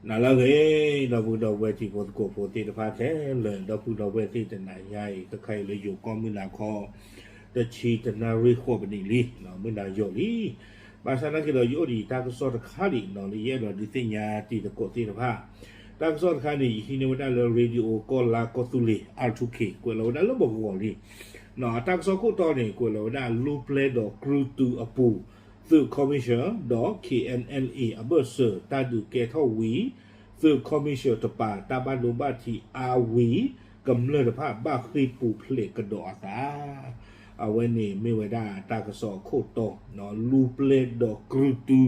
နၤလၢအဂ့ၤ ဒီပုၢ်ဒီဝဲၢ်တံၤဖိသကိးဖိသ့ၣ်တဖၣ်ခဲလၢာ် ဒီပုၢ်ဒီဝဲၢ်သ့ၣ်တနၤညါအံၤ ခဲခါအံၤလၢယိၤကီၢ်မုၢ်နၤခီ တဆံတနၣ်ရံၣ်ဃိးပနံးလံ မုၢ်နၤယိၤလံ ဘၣ်ဆၣ်နာ်က့ဒီး ယအိၣ်ဒီးယတၢ်ကစီၣ်တခါဒံးနီၤ လၢယအဲၣ်ဒိးဒုးသ့ၣ်ညါတံၤသကိးသ့ၣ်တဖၣ် တၢ်ကစီၣ်တခါန့ၣ် ယဟံးန့ၢ်ဝဲဒၣ်လၢ Radio ကီၢ်လါကီၢ်သူလ့ၤ R two K ကွဲးလီၤဝဲဒၣ်လၢပဂီၢ်လံ အတၢ်ကစီၣ်ခိၣ်တီန့ၣ် ကွဲးလီၤဝဲဒၣ် လူၤပျဲၢ်ဒီးကြုၢ်တုအပူၤ သုး commercial ဒီး K N L A အဘၢၣ်စၢၤတၢ်ဒုးကဲထီၣ်ဝံၤ သုး commercial တပၤ တၢ်ဘၣ်ဒိဘၣ်ထံးအါဝံၤ ကမျၢၢ်တဖၣ်ဘၣ်ဃ့ၢ်ပူၤဖျဲးကဒီးအသး အဝဲန့ၣ်မ့ၢ်ဝဲဒၣ်တၢ်ကစီၣ်အခိၣ်တီ လူၤပျဲၢ်ဒီးကြုၢ်တု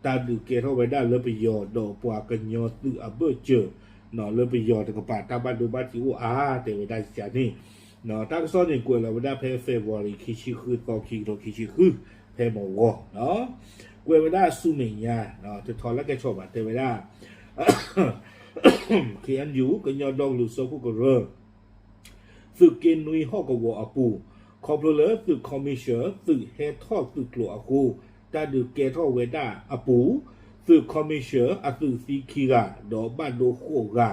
တၢ်ဒုးကဲထီၣ်ဝဲဒၣ်လၢပယီၤဒီးပှၤကညီသုးအဘၢၣ်စၢၤ လၢပယီၤတကပၤ တၢ်ဘၣ်ဒိဘၣ်ထံးအိၣ်အါ တဲဝဲဒၣ်ယန့ၣ် တၢ်ကစီၣ်န့ၣ် ကွဲးလီၤဝဲဒၣ်ဖဲ February ခံဆံဃုသီ ခံကထိခံဆံဃု ဖဲမုၢ်ဂီၤ ကွဲးဝဲဒၣ်ဆူမဲာ်ညါ တထီလၢကဲဆီၣ်ဘၣ် တဲဝဲဒၣ် K N U ကညီဒီကလုာ်စၢဖှိၣ်ကရၢ သုးက့နွံဟီၣ်ကဝီၤအပူၤ ခီဖျိလၢသုး commercial သုးဟဲထီၣ်သုးကျိၤအဃိ တၢ်ဒုးကဲထီၣ်ဝဲဒၣ်အပူၤ သုး commercial အသုးသံခံဂၤ ဒီးဘၣ်ဒိဃိးဂၤ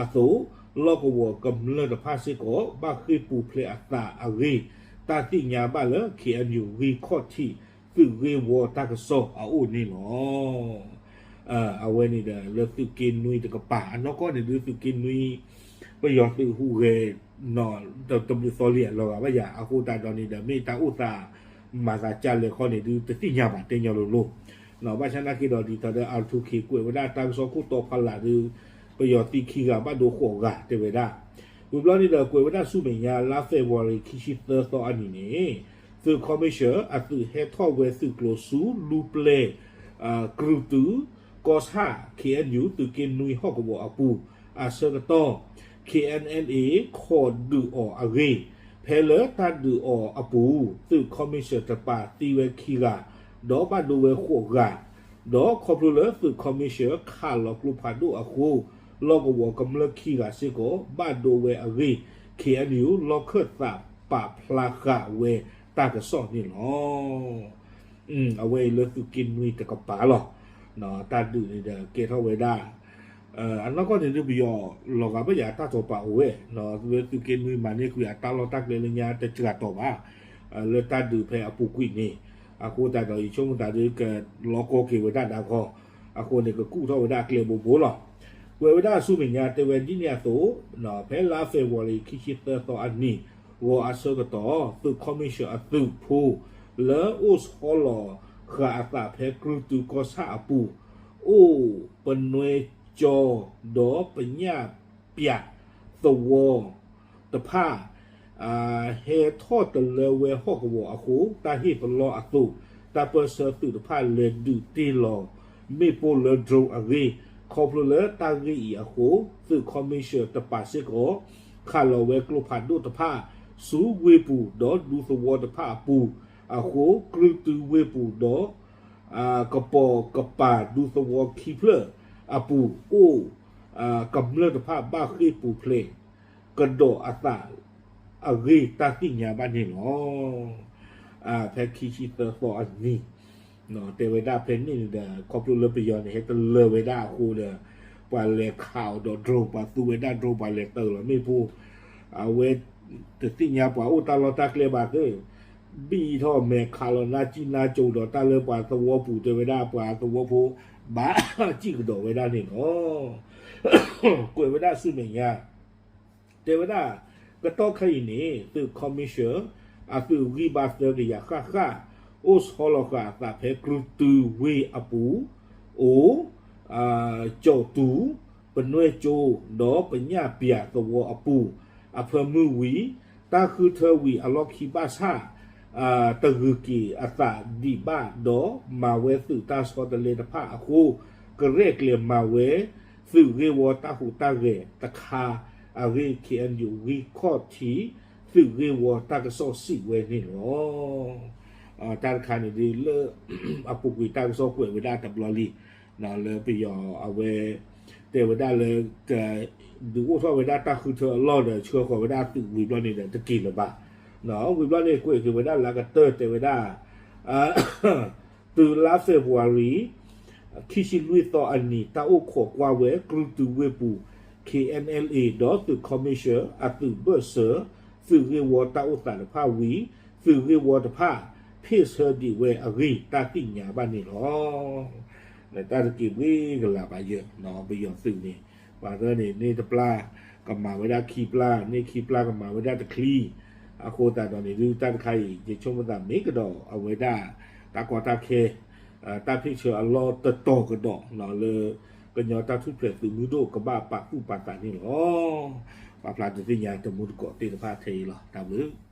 အသိး လီၢ်ကဝီၤကမျၢၢ်တဖၣ်စ့ၢ်ကီး ဘၣ်ဃ့ၢ်ပူၤဖျဲးအသးအဂ့ၢ် တၢ်သ့ၣ်ညါဘၣ်လၢ K N U ဂံၢ်ခီၣ်ထံး သုးဂ့ၢ်ဝီတၢ်ကစီၣ်အအိၣ်န့ၣ်လီၤ. အဝဲန့ၣ်ဒီး လၢသုးက့နွံတကပၤ အနီၢ်ကီၢ်န့ၣ်ဒုး သုးက့နွံ ပယီၤသုးဟူးဂဲၤ တဘျုးသီလံအလီၤဂာ်ဘၣ်ယၤ အဃိသတးဒီးန့ၣ်ဒီး မ့ၢ်တၢ်အိၣ်သးမၤသးကၢ်လဲၣ်ခီန့ၣ်ဒုး တသ့ၣ်ညါဘၣ် တဲညီလိၤလိၤ ဘၣ်ဆၣ်နာ်က့ဒီး ဒ်သိးဒီး R two K ကွဲးဝဲဒၣ်တၢ်ကစီၣ်ခိၣ်တီဖီလာ်ဒုး ပယီၤသံခံဂၤဘၣ်ဒိဃိးဂၤတဲဝဲဒၣ် ဝံၤဘျီန့ၣ်ဒီး ကွဲးဝဲဒၣ်ဆူမဲာ်ညါ လါ February ခံဆံသၢသီအနံၤန့ၣ် သုး commercial အသုးဟဲထီၣ်ဝဲသုးကျိၤဆူ လူၤပျဲၢ် ကြုၢ်တု ကီၢ်ဆၣ် K N U သုးက့နွံဟီၣ်ကဝီၤအပူၤ အဆၢကတီၢ် K N L A ခိးဒုးအီၤအဂ့ၢ် ဖဲလၢတၢ်ဒုးအီၤအပူၤ သုး commercial တပၤသံဝဲခံဂၤ ဒီးဘၣ်ဒိဝဲဃိးဂၤ ဒီးခီဖျိလၢသုး commercial ခးလီၤကျိဖးဒိၣ်အဃိ လီၢ်ကဝီၤကမျၢၢ်ခံဂၤစ့ၢ်ကီး ဘၣ်ဒိဝဲအဂ့ၢ် K N U လီၢ်ခၢၣ်သးပာ်ဖျါဃာ်ဝဲတၢ်ကစီၣ်န့ၣ်လီၤ. အဝဲအံၤလၢသုးက့နွံတကပၤလီၤ. တၢ်ဒုးန့ၣ်ဒီး ကဲထီၣ်ဝဲဒၣ် အနီၢ်ကီၢ်န့ၣ်ဒုး ပယီၤလီၤဂာ်ဘၣ်ယၤတၢ်တီၤပာ်အိၣ်ဝဲ လၢသုးက့နွံမၤန့ၢ်ကွံာ်အတၢ်လီၢ်တၢ်ကျဲလၢညါတစှၤတီၤဘၣ် လၢတၢ်ဒုးဖဲအပူၤကွံာ်န့ၣ် အဃိသတးဒီး ယဆိကမိၣ်သးဒုးကလီကီက့ၤဝဲဒၣ်ဒၣ်ခီ အဃိန့ၣ် ကကူၣ်ထီၣ်ဝဲဒၣ်အကျဲဘိဘိလီၤ. ကွဲးဝဲဒၣ်ဆူမဲာ်ညါတဲဝဲဒ်န့ၣ်အသိး ဖဲလါ February ခံဆံသၢသီအနံၤ ဂီၤအဆၢကတီၢ် သုး commercial အသုးဖိ လၢအိၣ်ဆီလီၤဃာ်အသးဖဲကြုၢ်တုကီၢ်ဆၣ်အပူၤ အိၣ်ပနွဲကၠီ ဒီးပညၣ်ပၠးသဝီတဖၣ် ဟဲထီၣ်တလၢဝဲဟီၣ်ကဝီၤအဃိ တၢ်ဟ့ၣ်ပလီၢ်အသိး တၢ်ပၢၢ်ဆၢသုးတဖၣ်လဲၤဒုးတ့ၢ်လီၤ မ့ၣ်ပိၢ်လၢ drone အဂ့ၢ် ခီဖျိလၢတၢ်ဂ့ၢ်အံၤအဃိ သုး commercial တပၤစ့ၢ်ကီး ခးလီၤဝဲကျိဖးဒိၣ်တဖၣ် ဆူဝ့ၢ်ပူၤ ဒီးဒူသဝီတဖၣ်အပူၤအဃိ ကြုၢ်တုဝ့ၢ်ပူၤဒီး ကပိာ်ကပၤဒူသဝီခံဖျၢၣ်အပူၤ အိၣ်ကမျၢၢ်တဖၣ်ဘၣ်ဃ့ၢ်ပူၤဖျဲးကဒီးအသးအဂ့ၢ်တၢ်သ့ၣ်ညါဘၣ်န့ၣ်လီၤ. ဖဲခံဆံသၢသီအနံၤ တဲဝဲဒၣ်ဖဲန့ၣ်န့ၣ်ဒီး ခီဖျိလၢပယီၤန့ၣ် ဟဲတလၢဝဲဒၣ်အဃိဒီး ပှၤလဲၤခးအီၤဒီး drone ပှၤသူဝဲဒၣ် drone ပှၤလဲၤတၢလီၤမ့ၣ်ပိၢ် အဝဲတသ့ၣ်ညါပှၤအိၣ်တၢ်လီၢ်တၢ်ကျဲဘၣ်သ့ၣ် ဘံၣ်ထီၣ်မဲာ်ခးလီၤနါစံၣ်နါစိၤဒီးတၢ်လၢပှၤသဝီပူၤတဲဝဲဒၣ် ပှၤသဝီဖိ ဘၣ်စံၣ်ကဒီးဝဲဒၣ်န့ၣ်လီၤ. ကွဲးဝဲဒၣ်ဆူမဲာ်ညါ တဲဝဲဒၣ် ကတီၢ်ခဲအံၤန့ၣ် သုး commercial အသုးဂံၢ်ဘါသၢကယၤဃၣ်ဃၣ် အိၣ်ဆီလီၤဃာ်အသးဖဲကြုၢ်တုဝ့ၢ်အပူၤ အိၣ် ကၠီၣ်တူၤ ပနွဲၣ်ကၠိ ဒီးပညၣ်ပၠးသဝီအပူၤ အဖၢမုၢ်ဝံၤ တၢ်ဃုထၢဝံၤအလီၢ်ခံဘၣ်ဆၣ် တဂုာ်က့ၤအသးဒံးဘၣ်ဒီး မၤဝဲသုးတၢ်ဆီတလဲတဖၣ်အဃိ ကရဲၣ်ကျဲၤမၤဝဲ သုးဂ့ၢ်ဝီတၢ်ဟူးတၢ်ဂဲၤတခါအဂ့ၢ် K N U ဂံၢ်ခီၣ်ထံး သုးဂ့ၢ်ဝီတၢ်ကစီၣ်စံးဝဲန့ၣ်လီၤ. တၢ်တခါန့ၣ်ဒ်လၢ အပူၤကွံာ်တၢ်ကစီၣ်ကွဲးဝဲဒၣ်တဘျီလံ လၢပယီၤအဝဲ တဲဝဲဒၣ်လၢ ဒုးအိၣ်ထီၣ်ဝဲဒၣ်တၢ်ဃုထၢအလီၢ်ဒီး ဆှၢဃီၤဝဲဒၣ်သုးဝံၤဘျီန့ၣ်ဒီး တက့ၤလၢၤဘၣ်. ဝံၤဘျီန့ၣ် ကွဲးက့ၤဝဲဒၣ်လၢကတၢၢ်တဲဝဲဒၣ် တုၤလါ February ခံဆံလွံၢ်သီအနံၤ တၢ်အိၣ်ခိးကွၢ်ဝဲ ကြုၢ်တုၤဝ့ၢ်ပူၤ K N L A ဒီးသုးခီမ့ၡၢၣ် အသုးဘၢၣ်စၢၤ သုးဂ့ၢ်ဝီတၢ်အိၣ်သးတဖၣ်ဝံၤ သုးဂ့ၢ်ဝီတဖၣ် ဖ့ၣ်ဆၢဒံးဝဲအဂ့ၢ် တၢ်သ့ၣ်ညါဘၣ်န့ၣ်လီၤ. တၢ်တက့ၤဘှ့ကလၤဘၣ်ယဲၢ် ပယီၤသုးန့ၣ် ပှၤသၢန့ၣ် န့ၢ်တပျၢ် ကမၤဝဲဒၣ်ခံပျၢ် န့ၢ်ခံပျၢ်ကမၤဝဲဒၣ်တချံ အဃိသတးဒီးန့ၣ် ဒုးတၢ်တခါအံၤ ယဆိကမိၣ်သးမ့ၢ်ကဒီးအဝဲဒၣ် တၢ်ကီတၢ်ခဲ တၢ်ဖ့ၣ်ဆၢအလီၢ်တတီၤကဒီးလၢ ကညီတၢ်ထူၣ်ဖျဲးသုးမုၢ်ဒိၣ်ကဘၣ်ပာ်သူၣ်ပာ်သးန့ၣ်လီၤ. ပာ်ဖျါဒုးသ့ၣ်ညါတမူတကိးသ့ၣ်တဖၣ်ထဲအံၤလီၤ. တၢ်ဘျုး